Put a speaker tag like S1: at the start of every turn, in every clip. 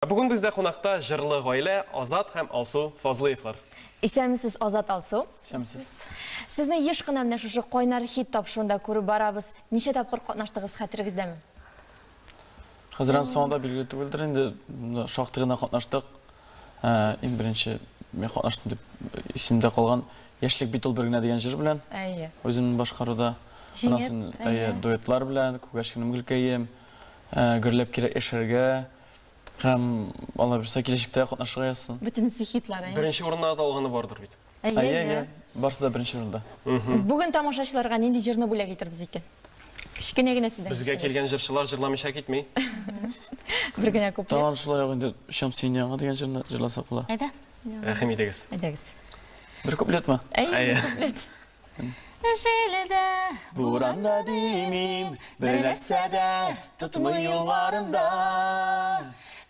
S1: Бүген бездә кунакта җырлы гаилә Азат һәм Алсу Фазлыевлар.
S2: Исәнмесез, Азат, Алсу.
S3: Исәнмесез.
S2: Сезне еш кына менә шушы Кайнар хит тапшыруында күреп барабыз. Ничә тапкыр катнаштыгыз, хәтерегездәме?
S3: Хәзер анысы анда билгеле түгелдер инде. Шактый гына катнаштык. Иң беренче мин катнаштым дип исемдә калган Яшьлек бит ул бер генә дигән җыр белән.
S2: Әйе.
S3: Үземнең башкаруда.
S4: Җиңеп,
S3: әйе, дуэтлар белән, Күгәрченем гөлкәем, Гөрләп кирәк яшәргә. Һәм Алла бирсә, киләчәктә катнашырга язсын.
S2: Бөтенесе хитлар, әйе.
S1: Беренче урыннар да алганы бардыр бит.
S4: Әйе,
S3: әйе. Барсы да беренче урында.
S2: Бүген тамашачыларга нинди җырны бүләк итербез икән? Кечкенә генә сездән.
S1: Безгә килгән җырчылар җырламыйча китми.
S2: Бер генә куплет.
S3: Тагын шулай ук инде Очам синең янга дигән җырны җырласак була.
S4: Әйдә.
S1: Рәхим итегез.
S2: Әйдәгез.
S3: Бер куплетмы?
S2: Әйе, бер куплет.
S4: Җилдә,
S3: буранда димим, бер нәрсә дә тотмый юлларымда.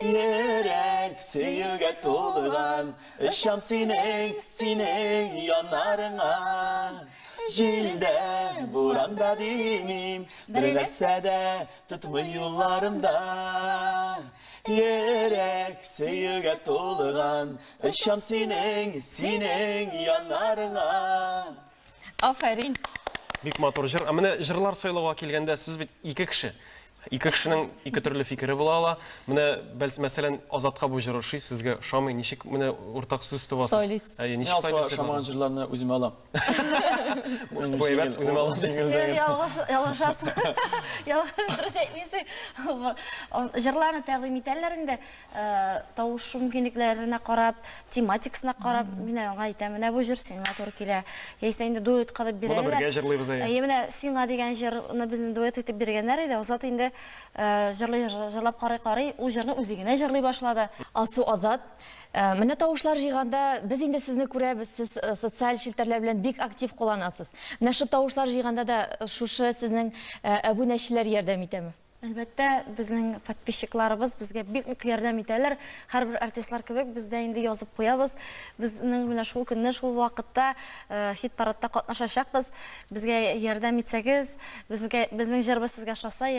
S3: Йөрәк сөюгә тулган, очам синең, синең яннарыңа. Җилдә, буранда димим, бер нәрсә дә тотмый юлларымда. Йөрәк сөюгә тулган, очам синең, синең яннарыңа.
S2: Афәрин!
S1: Бик матур җыр. Ә менә җырлар сайлауга килгәндә, сез бит ике кеше. Ике кешенең ике төрле фикере була ала. Менә, мәсәлән, Азатка бу җыр ошый, сезгә ошамый. Ничек менә уртак сүз табасыз?
S2: Сайлыйсыз.
S1: Әйе, ничек сайлыйсыз?
S3: Ошамаган җырларны үземә алам.
S1: Бу әйбәт, үземә алам.
S4: Ялгышасың. Дөрес әйтмисең. Җырларны тәкъдим итәләр инде. Тавыш мөмкинлекләренә карап, тематикасына карап, мин аңа әйтәм, менә бу җыр сиңа туры килә. Яисә инде дуэтка дип бирәләр.
S1: Моны бергә җырлыйбыз, әйе.
S4: Әйе, менә сиңа дигән җырны безнең дуэт итеп биргәннәр иде. Азат инде җырлый, җырлап карый-карый, ул җырны үзе генә җырлый башлады.
S2: Алсу, Азат, менә тавышлар җыйганда без инде сезне күрәбез, сез социаль челтәрләр белән бик актив кулланасыз. Менә шул тавышлар җыйганда да шушы сезнең әбүнәчеләр ярдәм итәме?
S4: Әлбәттә, безнең подписчикларыбыз безгә бик нык ярдәм итәләр. Һәрбер артистлар кебек без дә инде язып куябыз. Безнең менә шул көнне, шул вакытта хит-парадта катнашачакбыз. Безгә ярдәм итсәгез, безгә, безнең җырыбыз сезгә ошаса,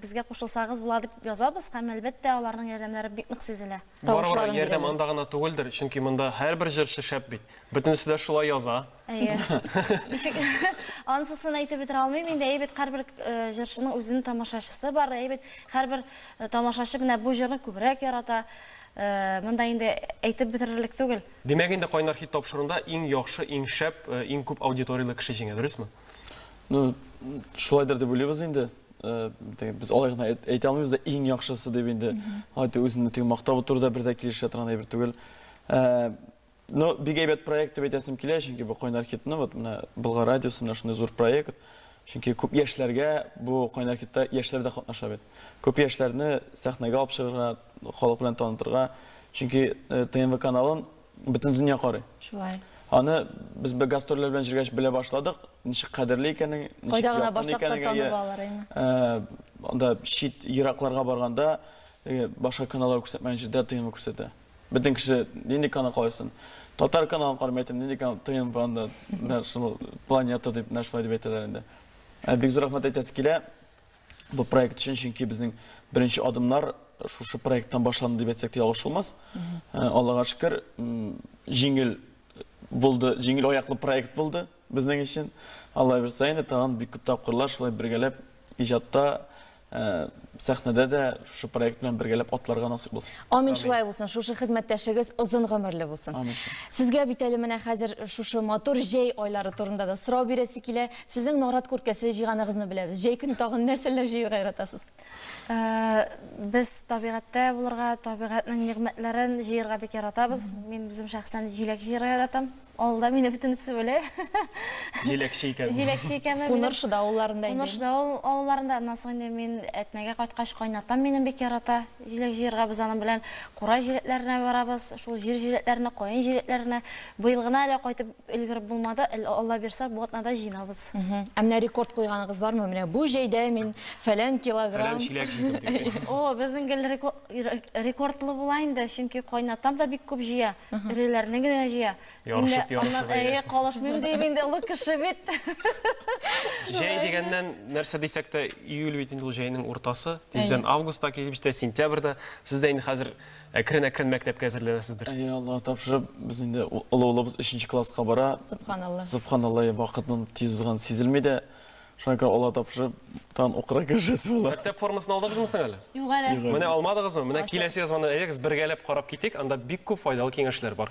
S4: безгә кушылсагыз була дип язабыз һәм, әлбәттә, аларның ярдәмнәре бик нык сизелә.
S1: Барыбер ярдәм анда гына түгелдер, чөнки монда һәрбер җырчы шәп бит. Бөтенесе дә шулай яза.
S4: Әйе. Ничек анысысын әйтеп бетерә алмыйм инде. Әйе бит, һәрбер җырчының үзенең тамашачысы бар. Әйе бит, һәрбер тамашачы менә бу җырны күбрәк ярата. Монда инде әйтеп бетерерлек түгел.
S1: Димәк инде Кайнар хит тапшыруында иң яхшы, иң шәп, иң күп аудиторияле кеше җиңә, дөресме?
S3: Ну, шулайдыр дип уйлыйбыз инде. Без алай гына әйтә алмыйбыз да, иң яхшысы дип инде. Алай үзеңне теге мактап утыру да бер дә килешә торган әйбер түгел. Ну, бик әйбәт проект дип әйтәсем килә, чөнки бу Кайнар хитны, вот менә Болгар радиосы менә шундый зур проект. Чөнки күп яшьләргә бу Кайнар хитта яшьләр дә катнаша бит. Күп яшьләрне сәхнәгә алып чыгарга, халык белән танытырга. Чөнки ТНВ каналын бөтен дөнья карый.
S2: Шулай.
S3: Аны без бер гастрольләр белән йөргәч белә башладык, ничек кадерле икәнен, ничек
S2: Кайда гына
S3: якын
S2: барсак та
S3: икәнен,
S2: танып
S3: әйе.
S2: алалар, әйме?
S3: Анда чит еракларга барганда, башка каналлар күрсәтмәгән җирдә ТНВ күрсәтә. Бөтен кеше нинди канал карыйсың? Татар каналын карыйм, әйтәм, нинди канал? ТНВ анда, менә шул планета дип, менә шулай дип әйтәләр инде. Бик зур рәхмәт әйтәсе килә бу проект өчен, чөнки безнең беренче адымнар шушы проекттан башланды дип әйтсәк тә ялгыш булмас. Аллага шөкер, җиңел булды, җиңел аяклы проект булды безнең өчен. Алла бирсә инде тагын бик күп тапкырлар шулай бергәләп иҗатта, сәхнәдә дә шушы проект белән бергәләп атларга насыйп булсын.
S2: Амин, шулай булсын. Шушы хезмәттәшегез озын гомерле булсын.
S3: Амин.
S2: Сезгә бит әле менә хәзер шушы матур җәй айлары турында да сорау бирәсе килә. Сезнең нарат күркәсе җыйганыгызны беләбез. Җәй көне тагын нәрсәләр җыярга яратасыз?
S4: Без табигатьтә булырга, табигатьнең нигъмәтләрен җыярга бик яратабыз. Мин үзем шәхсән җиләк җыярга яратам. Авылда мине бөтенесе белә.
S1: Җиләкче икән.
S4: Җиләкче икәнмен.
S2: Куныршыда авылларында инде.
S4: Куныршыда авылларында. Аннан соң инде мин Әтнәгә кайткач, кайнатам минем бик ярата җиләк җыярга. Без аның белән кура җиләкләренә барабыз, шул җир җиләкләренә, каен җиләкләренә. Быел гына әле кайтып өлгереп булмады. Алла бирсә, бу атнада җыенабыз.
S2: Ә менә рекорд куйганыгыз бармы? Менә бу җәйдә мин фәлән килограмм.
S1: Фәлән чиләк җыйдым дип.
S4: О, безнең гел рекордлы була инде, чөнки кайнатам да бик күп җыя, эреләрне генә җыя.
S1: Ярышып, ярышып.
S4: Әйе, калышмыйм дип инде, олы кеше бит.
S1: Җәй дигәннән, нәрсә дисәк тә, июль бит инде ул җәйнең уртасы. язы, тиздән август та килеп җитә, сентябрь дә. Сез дә инде хәзер әкрен-әкрен мәктәпкә әзерләнәсездер.
S3: Әйе, Аллага тапшырып, без инде олы улыбыз өченче класска бара.
S2: Сөбханалла.
S3: Сөбханалла, вакытның тиз узганы сизелми дә. Шуңа күрә Аллага тапшырып, тагын укырга керешәсе була.
S1: Мәктәп формасын алдыгызмы соң әле?
S4: Юк әле.
S1: Менә алмадыгызмы? Менә киләсе язманы әйдәгез бергәләп карап китик, анда бик күп файдалы киңәшләр бар.